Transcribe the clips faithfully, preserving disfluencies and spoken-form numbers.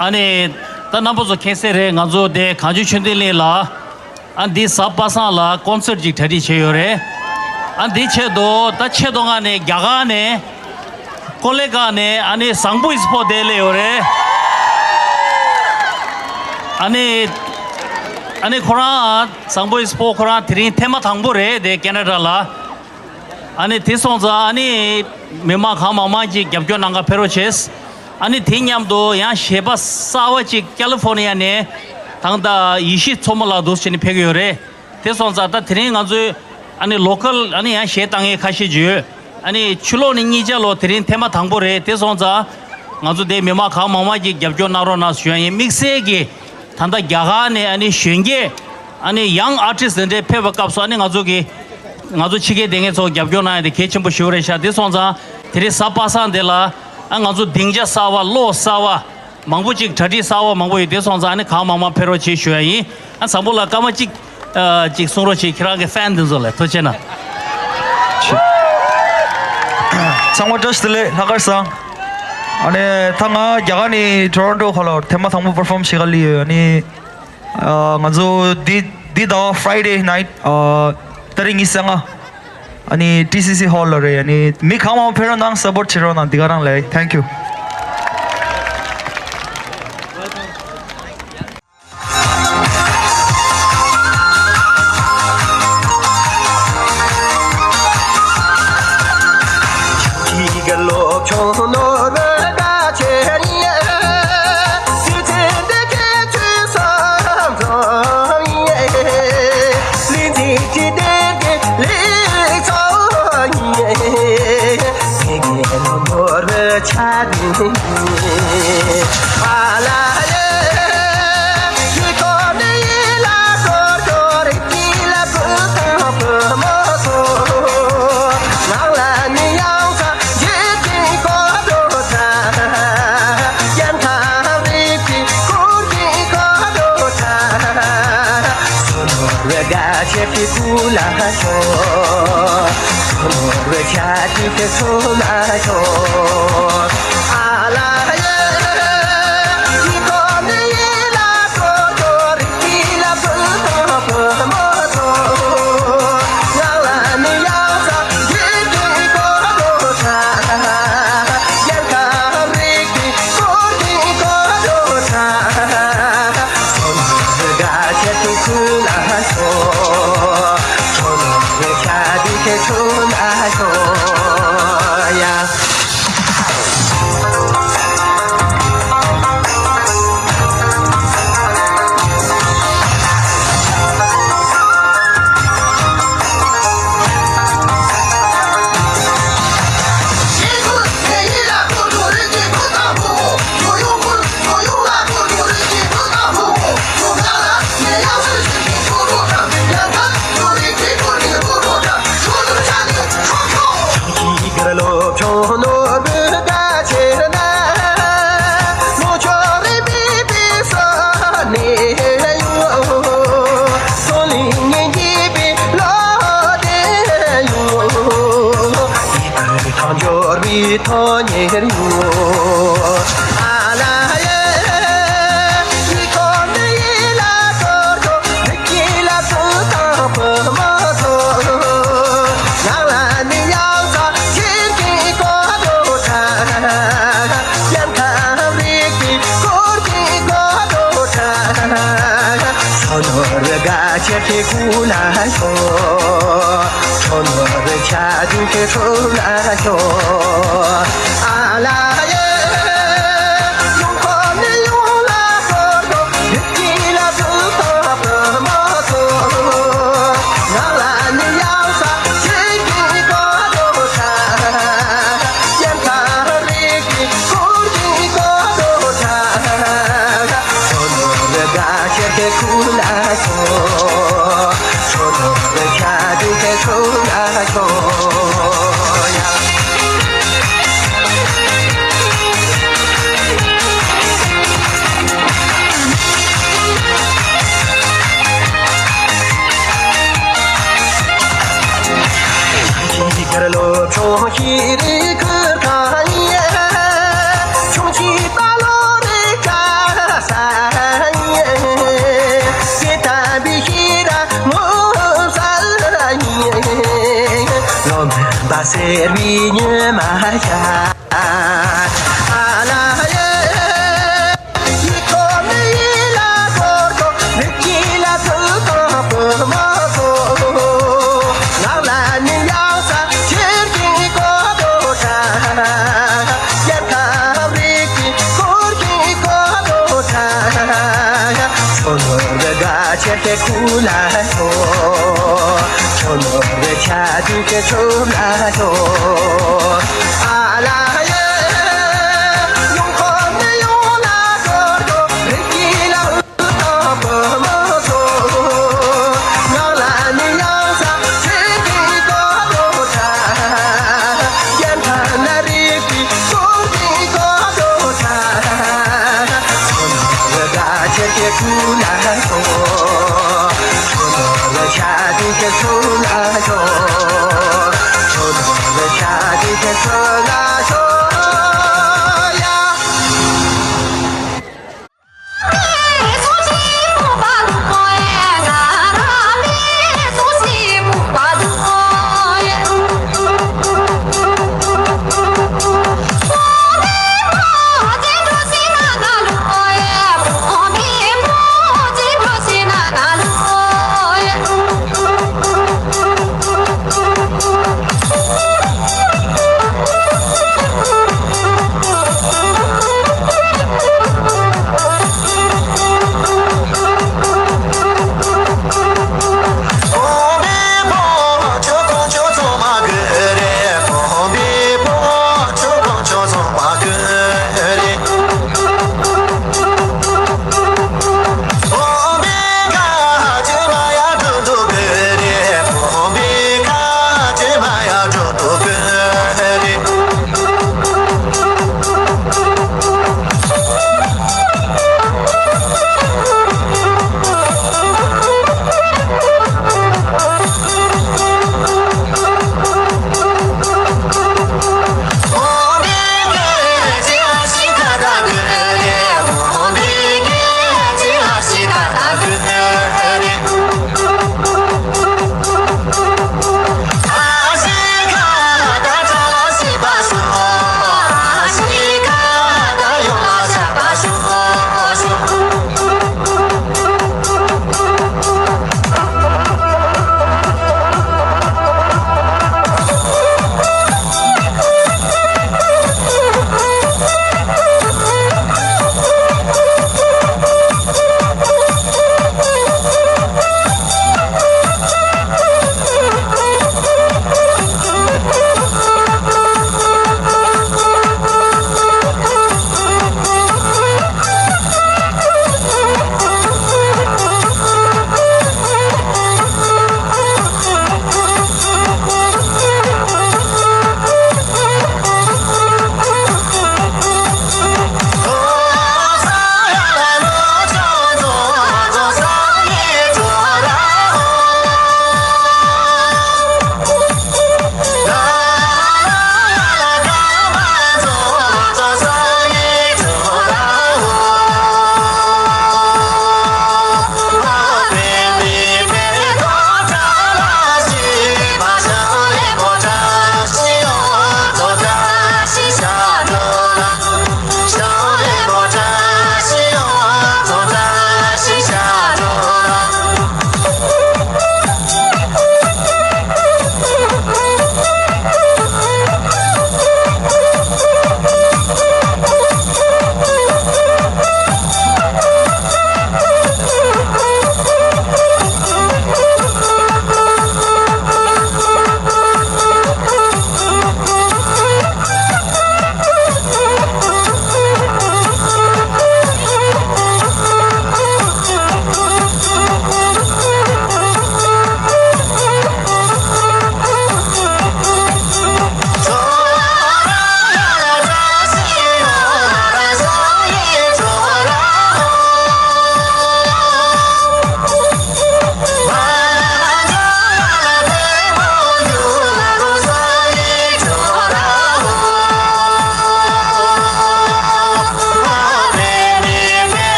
ཨ་ནི་ད་རྣམ་པ་ཚོ་མཁྱེན་གསལ་རེད། ང་ཚོ་དེ་གངས་ལྗོངས་ཆོས་ལྡན་གླིང་ལ་ཨ་འདི་གཟའ་པ་སངས་ལ་ཀོན་སར་ཅིག་གྲ་སྒྲིག་བྱས་ཡོད་རེད། ཨ་འདི་ཆེད་དུ་ད་ཆེད་དུ་ང་ནས་རྒྱ་གར་ནས་ཀོ་ལེ་གྷལ་ནས་ཨ་ནི་བཟང་པོ་ཨིས་པོ་དེ་སླེབས་ཡོད་རེད། ཨ་ནི་ཨ་ནི་ཁོ་རང་བཟང་པོ་ཨིས་པོ་ཁོ་རང་དེ་རིང་ཐེངས་མ་དང་པོ་རེད་དེ་ཁེ་ན་ཌ་ལ། ཨ་ནི་དེ་སོང་ཙང་ཨ་ནི་མི་མང་གང་མང་མང་ཅིག་རྒྱབ་སྐྱོར་གནང་ག་ཕེབས་རོགས་བྱེད། ཨ་ནི་དེ་མཉམ་དུ་ཡང་གཞས་པ་གསར་བ་ཅིག་ཀ་ལི་ཧྥོར་ནི་ཡ་ནས་ད་ལྟ་ཡེ་ཤེས་མཚོ་མོ་ལགས་འདུག་སེ་བྱས་ནས་ཕེབས་ཀྱི་ཡོད་རེད། དེ་སོང་ཙང་ད་དེ་རིང་ང་ཚོའི་ཨ་ནི་ལོ་ཀལ་ཨ་ནི་ཡང་གཞས་བཏང་མཁན་ཁ་ཤས་ཅིག་ཡོད། ཨ་ནི་ཕྱི་ལོགས་ནས་གཉིས་ཆ་ལོ་དེ་རིང་ཐེངས་མ་དང་པོ་རེད། དེ་སོང་ཙང་ང་ཚོ་དེ་མི་མང་གང་མང་མང་ཅིག་རྒྱབ་སྐྱོར་གནང་རོགས་གནང་ཞུ་ཡ་ཡིན། དམིགས་བསལ་གྱི་ད་ལྟ་རྒྱ་གར་ནས་ཨ་ནི་གཞོན་སྐྱེས་ཨ་ནི་ཡང་ཨར་ཊིསི་དེ་འདྲའི་ཕེབས་པའི་སྐབས་སུ་ཨ་ནི་ང་ཚོ་གི་ང་ཚོ་ཕྱི་རྒྱལ་སྡོད་མཁན་ཚོ་རྒྱབ་སྐྱོར་གནང་ཡ་དེ་གལ་ཆེན་པོ་ཞེ་པོ་རེད་ཤག་དེ་སོང་ཙང་དེ་རིང་གཟའ་པ་སངས་དེ་ལ་ཨ་ང་ཚོ་སྡིངས་ཆ་གསར་བ་གློག་གསར་བ་མང་པོ་ཅིག་གྲ་སྒྲིག་གསར་བ་མང་པོ་ཡོད། དེ་སོང་ཙང་ཨ་ནི་གང་མང་མང་ཕེབས་རོགས་བྱེད་ཞུ་ཡ་ཡིན། ཨ་བཟང་པོ་ལགས་སྐར་མ་གཅིག་ཨ་གཅིག་གསུང་རོགས་བྱེད། ཁྱེད་རང་གི་ཕེན་དེ་ཚོ་ལ་ཐུགས་རྗེ་གནང་། ཚང་མ་བཀྲ་ཤིས་བདེ་ལེགས། ལྷག་དཀར་བཟང་། ཨ་ནི་ད་ང་རྒྱ་གར་ནས་ཊོ་རོན་ཊོ་ཁ་ལ་ཐེངས་མ་དང་པོ་པར་ཕོམ་བྱེད་ག་སླེབས་ཡོད། ཨ་ནི་ཨ་ང་ཚོ་འདི་འདི་ཟླ་བ་Friday night ཨ་ཏ་རིག་ཉི་ཤུ་རྩ་ལྔ། ཨ་ནི་ཊི་སི་སི་ཧོལ་ལ་རེད། ཨ་ནི་མི་གང་མང་ཕེབས་རོགས་གནང་། སབ་པོར་བྱེད་རོགས་གནང་། འདི་ག་རང་ལས། Thank you།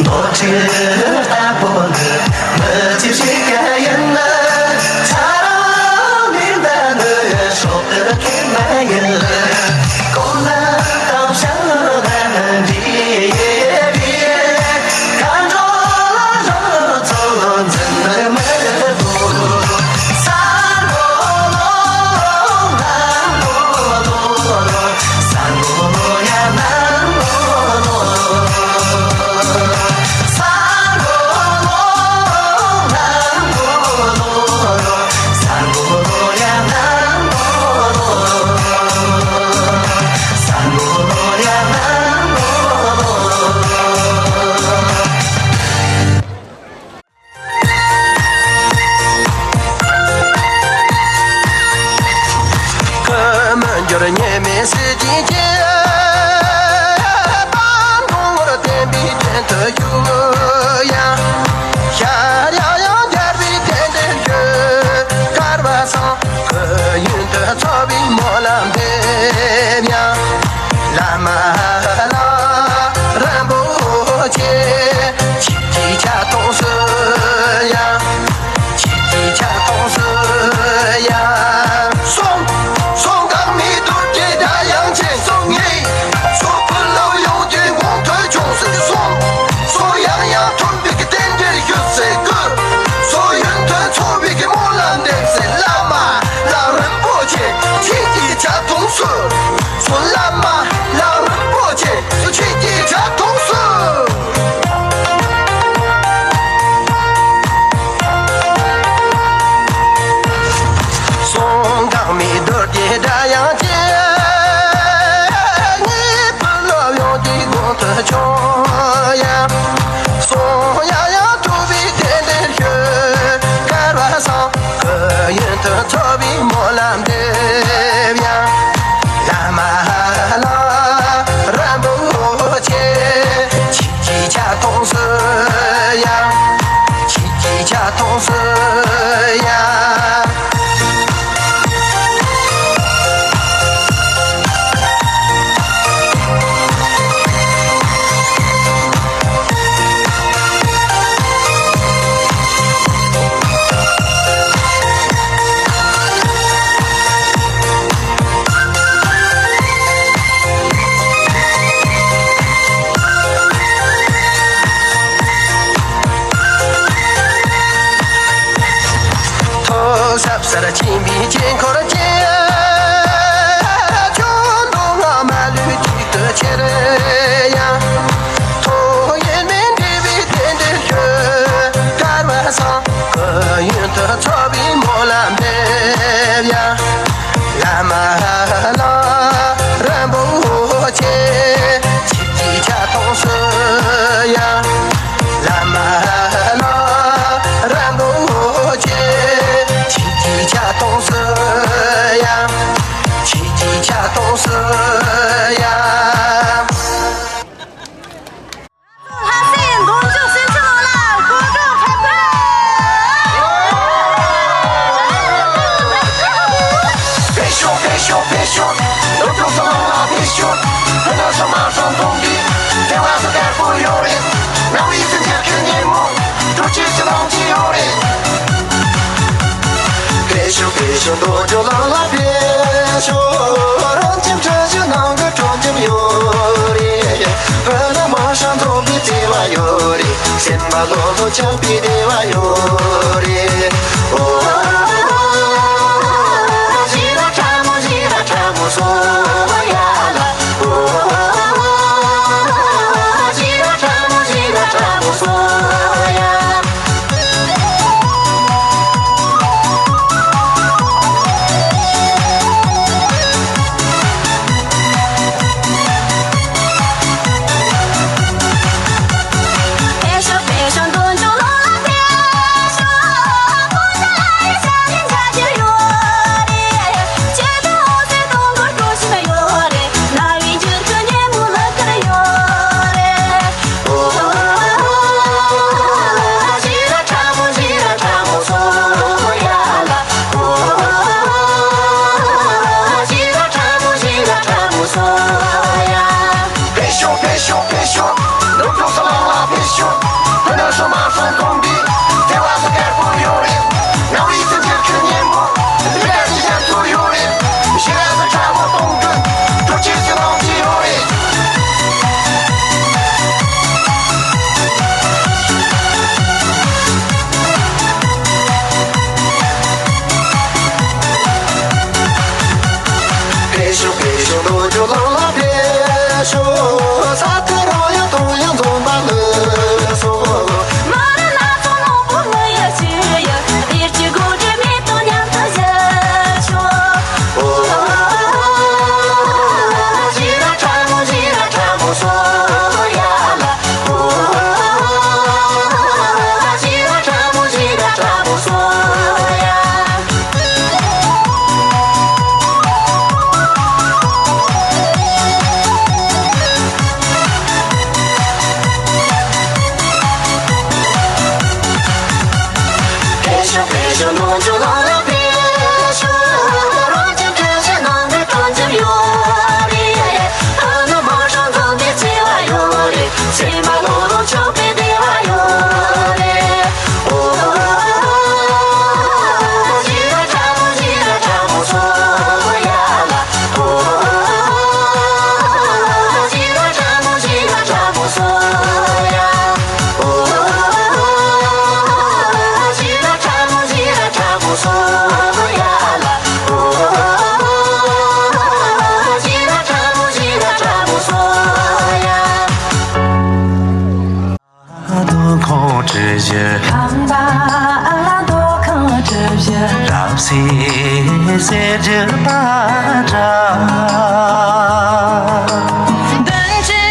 རྡོ་ཁྲི་ལྟ་བུ་འདི་མི་ཚེ་ཞིག་ག་ཡིན་ན། ཚ་རོ་མི་འདའ་ནི་སྲོག་གི་ཁེ་མ་ཡིན། གོང་ན་དང་ཤང་ན་འདི་ཡེ་བི་གང་འགྲོ་ལ་རང་ཚོ་འཛིན་ནི་མི་དགོས། ས་ལོ་ལོ་ལ་ལོ་ལོ། ཀུན་མི་འགྱུར་ཉི་མའི་གཟི་བརྗིད་ཀྱིས། པད་འབྲོང་བར་བསྟན་པའི་རྟེན་དུ་བཞུགས་ཡ། ཤར་ཡང་ཡང་རྒྱལ་བའི་རྟེན་འབྲེལ་བརྗོད། སྐལ་བ་བཟང་ཁོར་ཡུན་དུ་འཚོ་བའི་སྨོན་ལམ་འདེབས་ཡ། བླ་མ་ལ་རིན་པོ་ཆེ། ཆིག་གི་ཆ་ཐོང་སུ་ཡ། ཆིག་གི་ཆ་ཐོང་སུ་ཡ། སོང་སོང་གང་མི་དུར་གྱི་སྒྲ་དབྱངས་ཅན་སོང་ངེ། སོ་ཕུ་ལོ་ཡོང་གི་དགོང་ཐོས་ཆུང་སུ་སོང་། སོ་ཡང་ཡང་ཐོན་པའི་རྟེན་འབྲེལ་ཞུ་སའི་ ལྷ་སའི་འདོན་ཆོག་སེམས་ཅན་ལོ་ལ་གོ་སྒྲོག་འཁྲབ་ཕུལ། ཕེབས་ཤོག་ཕེབས་ཤོག་ཕེབས་ཤོག་འདོན་ཆོག་སེམས་ཅན་ལོ་ལ་ཕེབས་ཤོག་ཕུ་ནུ་ཧྲི་མ་ཧྲི་འཛོམས་པའི་བདེ་བ་སུ་དཀར་པོ་ཡོད་རེད། རྣམ་པའི་སེམས་ཅན་གྱི་ཉིན་མོ། འགྲོ་ཆེན་ཞིག་ལངས་ཀྱི་ཡོད་རེད། ཕེབས་ཤོག་ཕེབས་ཤོག་འདོན་ཆོག་ལ་ལ་ཕེབས་ཤོག་རང་ཁྱིམ་ཁྲ་ཞིག་ནང་གི་དྲོ་འཇམ་ཡོད་རེད། ཕུ་ནུ་མ་ཧྲ་འཛོམས་པའི་བརྩེ་བ་ཡོད་རེད། སེམས་པ་ལྷོད་ལྷོད་ཆགས་པའི་བདེ་བ་ཡོད་རེད། ཨོ། ཞི་ར་ཁྲ་མོ་ཞི་ར་ཁྲ་མོ་སོ་ཡ་ལ། ཨོ། ཞི་ར་ཁྲ་མོ་ཞི་ར་ཁྲ་མོ་སོ་ཡ། ཕེབས་ཤོག་ཕེབས་ཤོག་ཕེབས་ཤོག་ནུབ་ཕྱོགས་སུ་ལངས་ལ་ཕེབས་ཤོག་ཕུ་ནུ་ཧྲི་མ་ཧྲི་འཛོམས་པའི་བདེ་བ་སུ་དཀར་པོ་ཡོད་རེད། རྣམ་པའི་སེམས་ཅན་གྱི་ཉིན་མོ། ལི་ཀ་ཅི་ཞབས་ཚོ་ཡོད་རེད། ཞི་ར་སུ་ཁྲ་མོ་གཏོང་གི་འགྲོ་ཆེན་ཞིག་ལངས་ཀྱི་ཡོད་རེད། ཕེབས་ཤོག་ཕེབས་ཤོག་འདོན་ཆོག་ལ་ལ་ཕེབས་ཤོག་ས་ཐེ་རོ་ཡ་ཐོ་ཡ་འཛོམས་པ་ལ་སོགས། མ་ར་ན་ཚོ་ནོ་པོ་ལ་ཡ་ཆི་ཡ་དེར་ཅི་གོ་དྲི་མེད་དོ་མཉམ་དུ་བཞག་ཤོག་ཨོ། ཞི་ར་ཁྲ་མོ་ཞི་ར་ཁྲ་མོ་སོ་ཡ་ལ། ཨོ། ཞི་ར་ཁྲ་མོ་ཞི་ར་ཁྲ་མོ་སོ་ཡ། རྡོ་ཁང་བྲི་བཞི། ཁང་པ་རྡོ་ཁང་བྲི་བཞི། རབ་གསལ་གསེར་གྱི་པ་ཏྲ། བདུན་ཅུའི་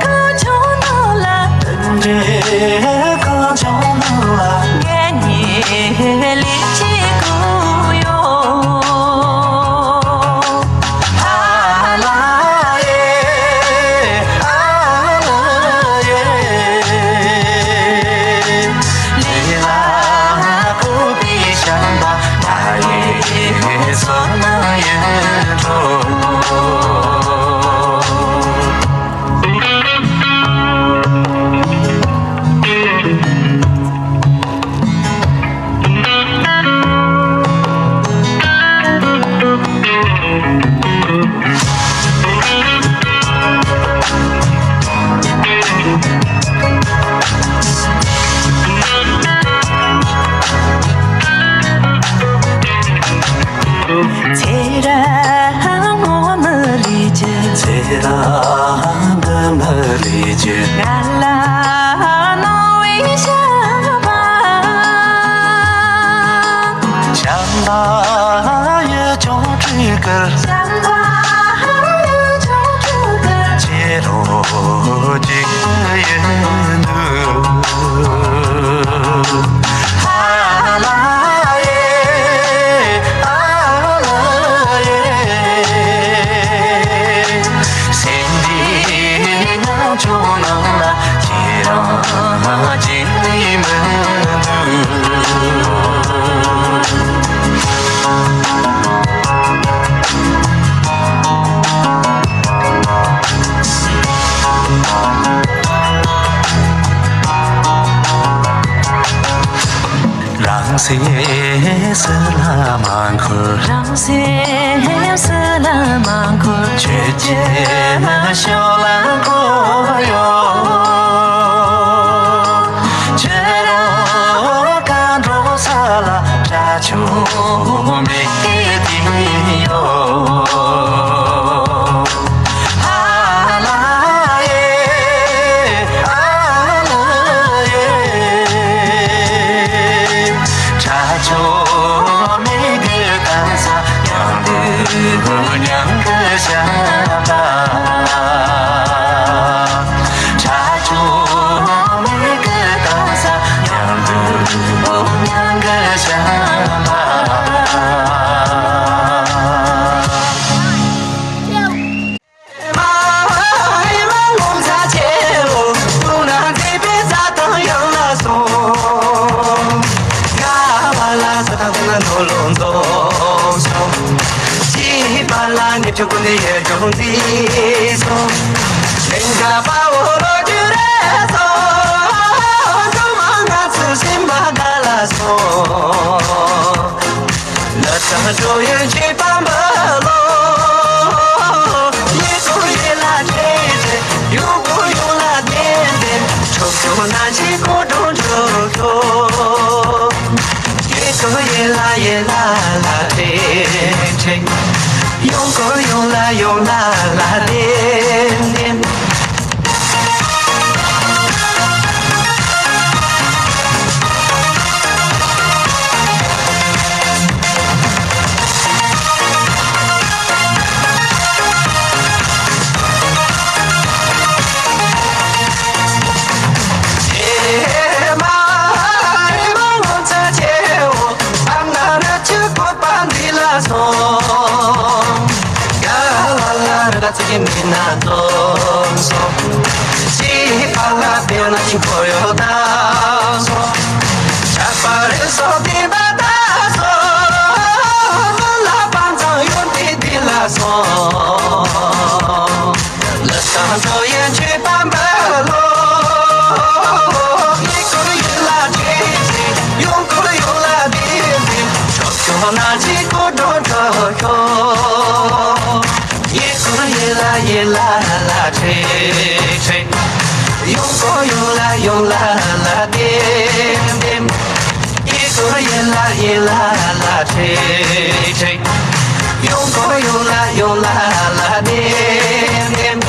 ཁང་ཆུང་ནང་ལ། བདུན་ཅུའི་ཁང་ཆུང་ནང་ལ། ངེད་གཉིས་ལས་ཀྱི་སྐུ་ཡོད། ཨ་ལ་ཡེ། ཨ་ལ་ཡེ། ལས་ལ་བཀོད་པའི་བྱམས་པ་མཐའ་ཡས་བསོད་ནམས་ཡིན་འགྲོ། ཚེ་རིང་མོ་མི་ལུས་ཀྱི། ཚེ་རིང་འདི་མི་ལུས་ཀྱི། ང་ལ་གནང་བའི་བྱམས་པ། བྱམས་པ་ཡི་ཆུང་ཁྲིག་གི། བྱམས་པ་ཡི་ཆུང་ཁྲིག་གི། ཁྱེད་རང་གཅིག་ཡིན་འདུག་ཨ་ལ་ཡེ། ཨ་ལ་ཡེ། ཁྱེད་ཀྱི་ཕྱོགས་ལ་འཁོར་ཡོད། ཁྱེད་རང་གང་འགྲོ་ས་ལ་དགྲ་བཅོམ་མི་དེ་ཡོད། ཨ་ལ་ཡེ། ཨ་ལ་ཡེ། དགྲ་བཅོམ་མི་དེ་གང་ས་མཉམ་དུ་མཉམ་གི་བཞག་པ། དགྲ་བཅོམ་མི་དེ་གང་ས་མཉམ་དུ་མཉམ་གི་བཞག་པ། ལ་དང་འགྲོ་ཡོད་ཅེས་པ་མ་ལོ། ཡེ་སུ་ཡེ་ལ་དེ་དེ། ཡོང་གོ་ཡོང་ལ་དེ་དེ། ཁྱོད་ཁྱོད་ན་ཅི་གོ་འགྲོ་འགྲོ་འགྲོ། ཡེ་སུ་ཡེ་ལ་ཡེ་ལ་ལ་དེ་དེ། ཡོང་གོ་ཡོང་ལ་ཡོང་ལ་ལ་དེ་དེ། ཡེ་སུ་ཡེ་ལ་ཡེ་ལ་ལ་ཁྲེ་ཁྲེ། ཡོང་གོ་ཡོང་ལ་ཡོང་ལ་ལ་དེ་དེ། ཡེ་སུ་ཡེ་ལ་ཡེ་ལ་ལ་ཁྲེ་ཁྲེ། ཡོང་གོ་ཡོང་ལ་ཡོང་ལ་ལ་དེ་དེ།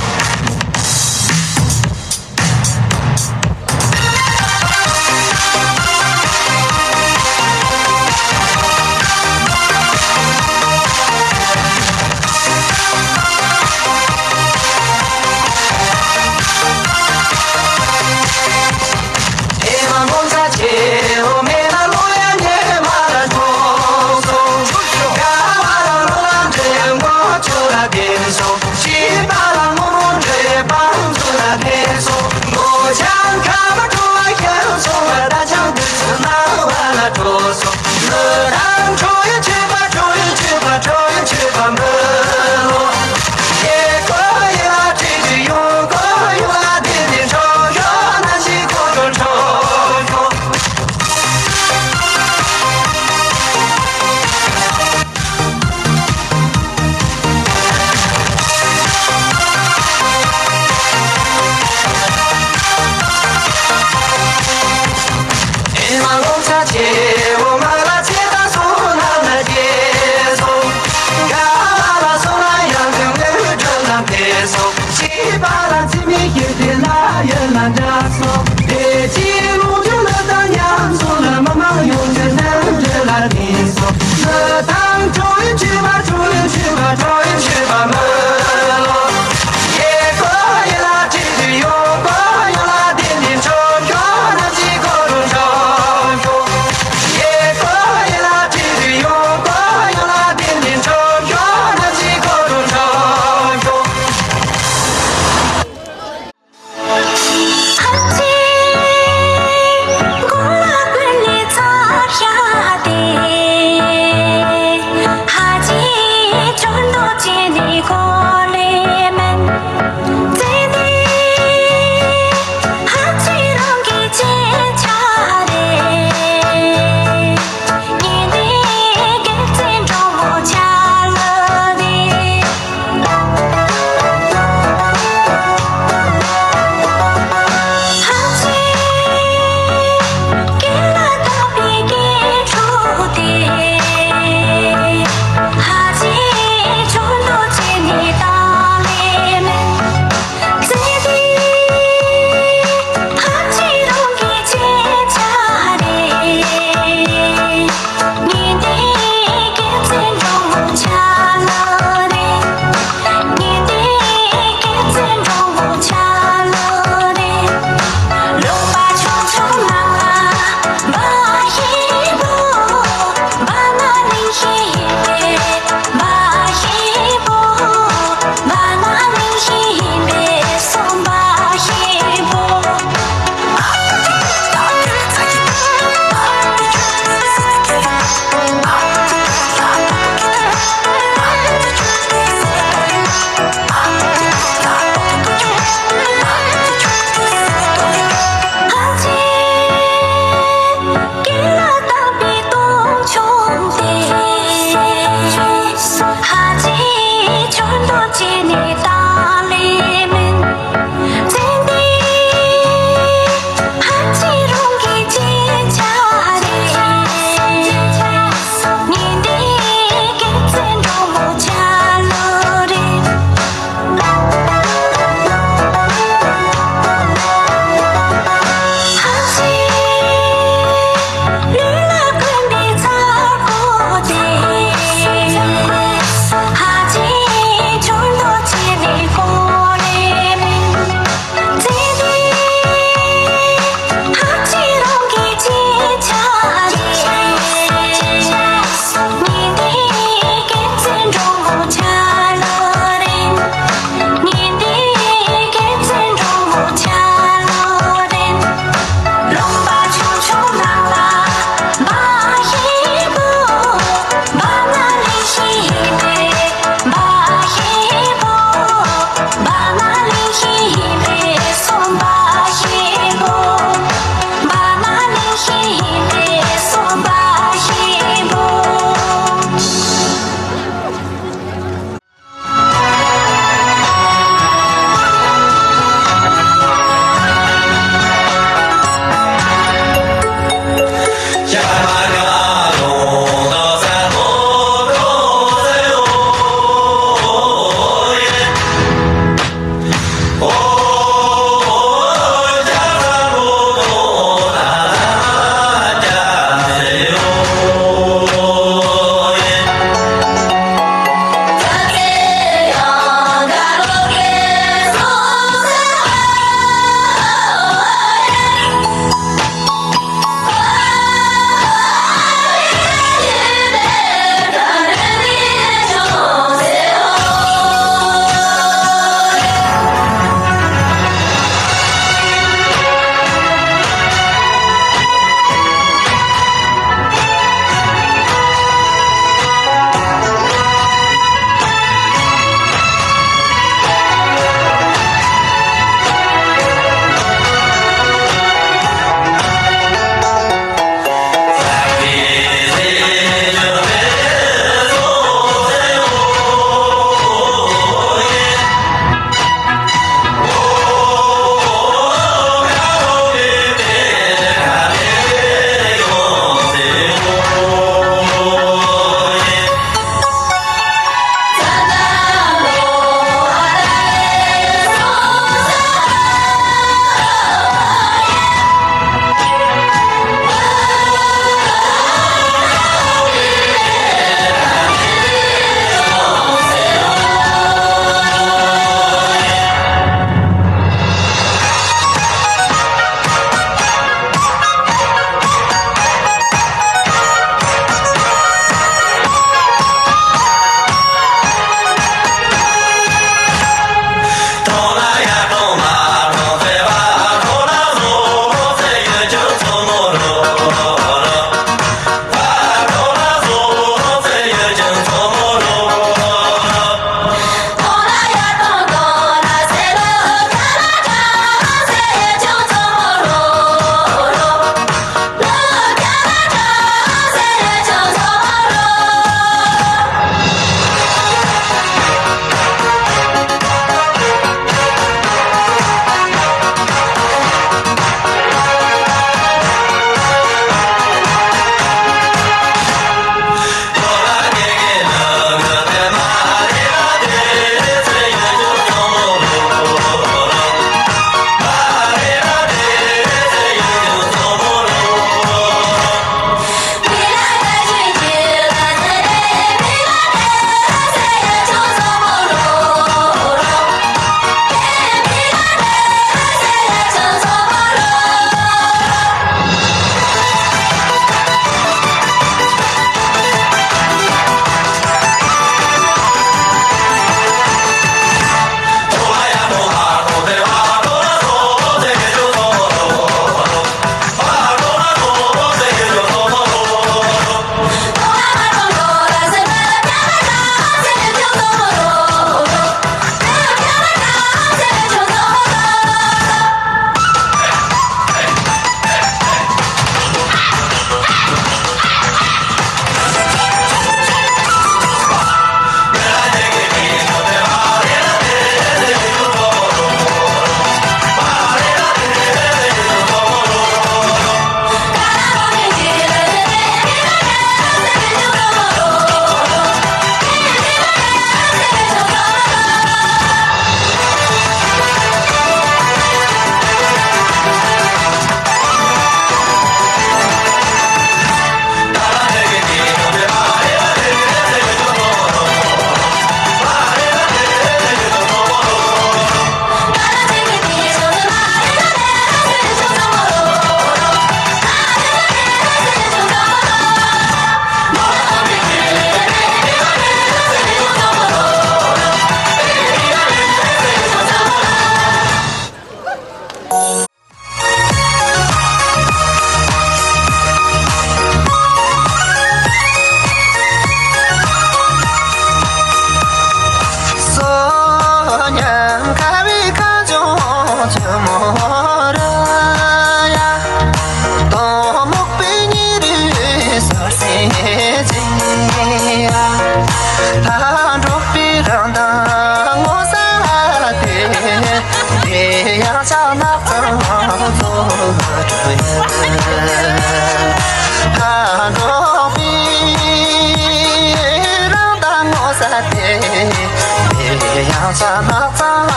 ས་ནག་ཚང་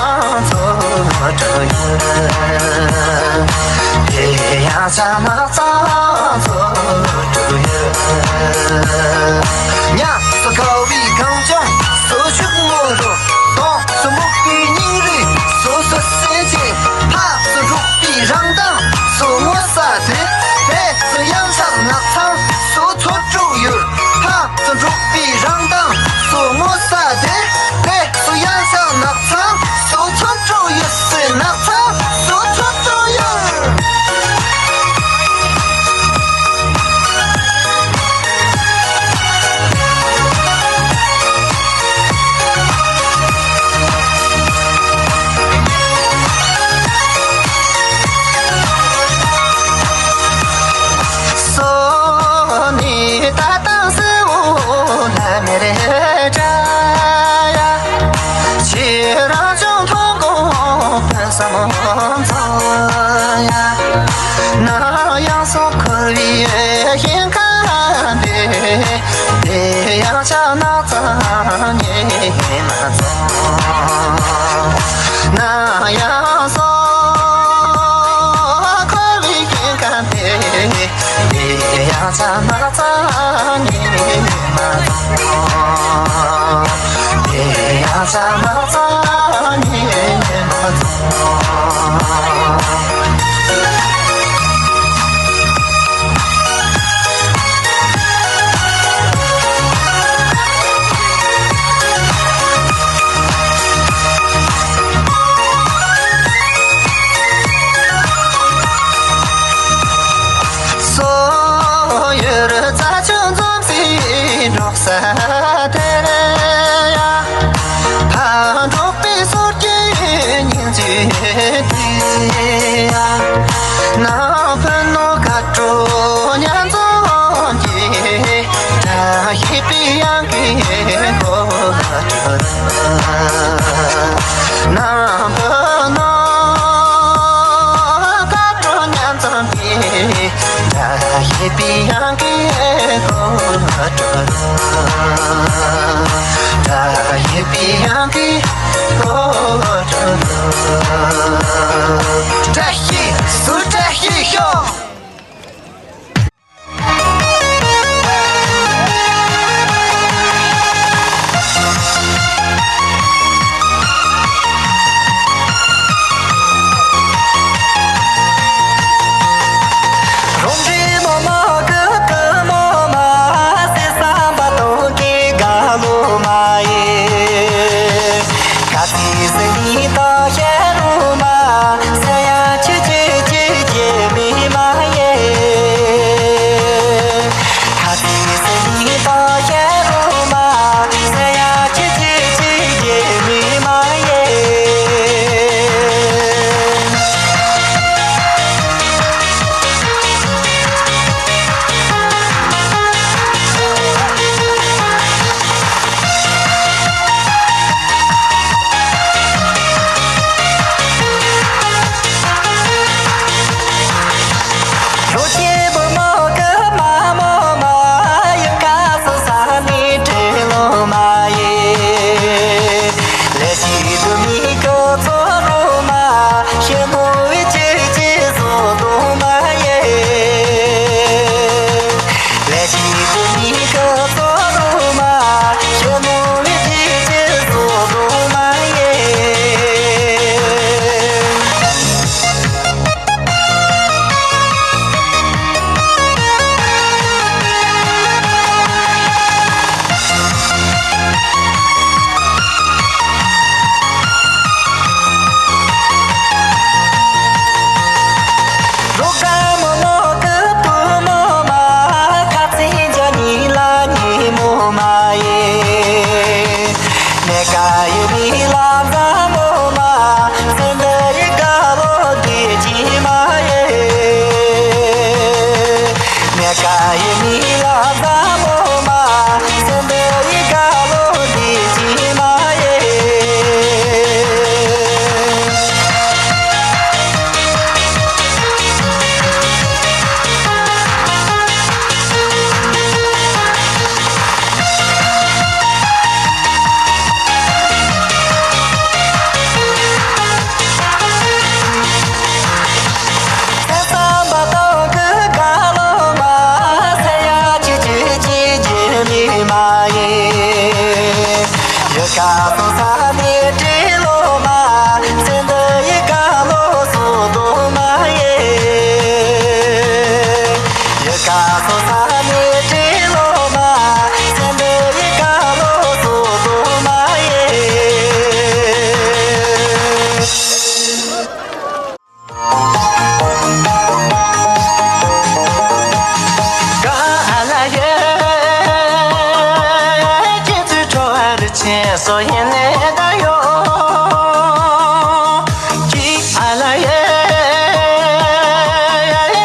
ཚོ་དྲུག་ཡོད། དེ་ཡང་ས་ནག་ཚང་ཚོ་དྲུག་ཡོད། ཉ་སུ་ཁ་བའི་གངས་ལྗོངས་སུ་ཕྱུག་མོ་རུ། དོང་སུ་སྨུག་པའི་སྙིང་རུས་སུ་སུ་སེམས་ཅན། ཕག་སུ་འབྲུག་པའི་རང་མདངས་སུ་ངོ་ས་དེ། དེ་སུ་ཡང་ཆགས་ནག་ཚང་སུ་ཚོ་དྲུག་ཡོད། ཕག་སུ་འབྲུག་པའི་རང་མདངས་སུ་ངོ་ས་དེ། དེ་སུ་ཡང་ཤར་ནགས་ཚང་སུ་ཚོ་དྲུག་ཡོད་སེ། ནགས་ཚང་སུ་ཚོ་དྲུག་ཡོད། སོ་ནི་ད་ད་སེ་འོ་ལ་མེ་རེ་དྲ་ཡ། ཕྱི་རང་བྱུང་མཐོང་དགོངས་ཕན་བསམ་ཚོ་ཡ། ན་ཡང་སོ་འཁོར་བའི་ཞིང་ཁམས་པའི། དེ་ཡང་ཆ་ནག་ཚང་ཉི་མ་ཚོ། ན་ཡང་སོ་འཁོར་བའི་ཞིང་ཁམས་པའི། དེ་ཡང་ཆ་ནག་ཚང་ཉི་མ་ཚོ། དེ་ཡང་ཆ་ནག་ཚང་ཉི་མ་ཚོ། སོ་ཡུལ་རྩྭ་ཆུ་འཛོམས་སའི་འབྲོག་ས་དེར་ཡ། ཕ་འབྲོག་པའི་སྲོལ་རྒྱུན་སྙིང་བཅུད་དེ་ཡ། ནང་ཕུ་ནུ་དགའ་སྤྲོ་མཉམ་འཛོམས་ཀྱི། བཀྲ་ཤིས་པའི་དབྱངས་ཀྱི་སྒོ་ཁྲིད། ནང་ཕུ་ནུ་དགའ་སྤྲོ་མཉམ་འཛོམས་ཀྱི། བཀྲ་ཤིས་པའི་དབྱངས་ཀྱི་སྒོ་ཁྲིད། བཀྲ་ཤིས་པའི་དབྱངས་ཀྱི་སྒོ་ཁྲིད། བཀྲ་ཤིས་སུ་བཀྲ་ཤིས་ཤོག། སོ་ཡེ་ནེ་ད་ཡོ། ཀི་ཨ་ལ་ཡེ།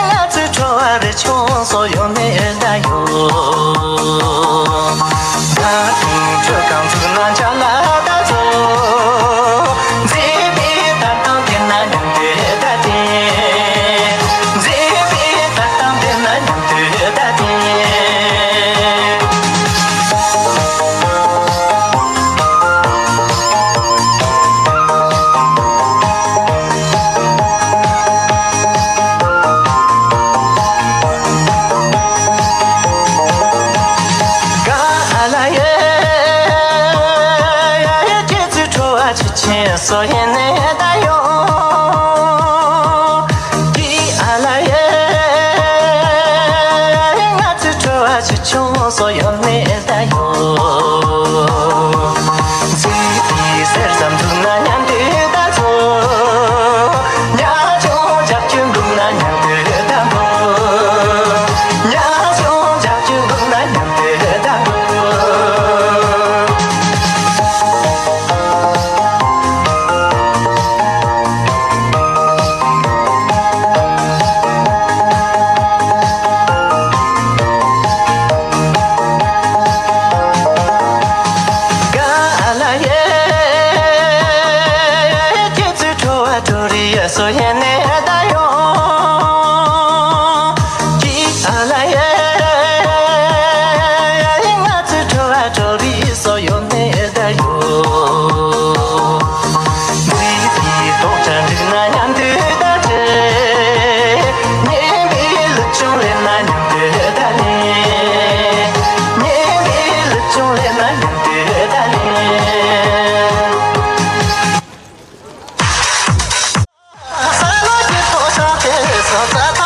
ང་ཚོའི་ཁྲོ་བ་རི་ཆུང་སོ་ཡོ་ནེ་ད་ཡོ། ད་དུང་ཁྲོ་གང་ཚུགས་ན་ཆ་ལ་ད་ཚོ། མཛེས་པའི་ད་དང་དེ་ན་མཉམ་དུ་ད་དེ། མཛེས་པའི་ད་དང་དེ་ན་མཉམ་དུ་ད་དེ། ག་ཨ་ལ་ཡེ། ཁྱེད་ཚོའི་ཁྲོ་བ་ཆུ་ཆེན་སོ་ཡེ་ནེ་ད་ཡོ། ཀི་ཨ་ལ་ཡེ། ང་ཚོའི་ཁྲོ་བ་ཆུ་ཆུང་སོ་ཡོ་ནེ་ད་ཡོ། མཛེས་པའི་གསེར་ཟམ་འཛུགས་ན་མཉམ་དུ་ད་ཚོ། ཉ་ཆུང་ཇག་ཆུང་འབུམ་ན་མཉམ་དུ་ད་འབུམ། ཉ་ཆུང་ཇག་ཆུང་འབུམ་ན་མཉམ་དུ་ད་འབུམ། ག་ཨ་ལ་ཡེ། ཁྱེད་ཚོའི་ཁྲོ་བ་ཁྲོ་རི་ཡ་སོ་ཡེ་ནེ་ད་ཡོ། ཀི་ཨ་ལ་ཡེ། ང་ཚོའི་ཁྲོ་བ་ཁྲོ་རི་སོ་ཡོ་ནེ་ད་ཡོ། མཛེས་པའི་རྡོག་ཆ་འགྲིག་ན་མཉམ་དུ་ད་བྲེལ། སྙན་པའི་ལུག་ཆུང་ལེན་ན་མཉམ་དུ་ད་ལེན། སྙན་པའི་ལུག་ཆུང་ལེན་ན་མཉམ་དུ་ད་ལེན། ས་ལ་གི་ཐོག་ཤ་དེ་ས་ཚ་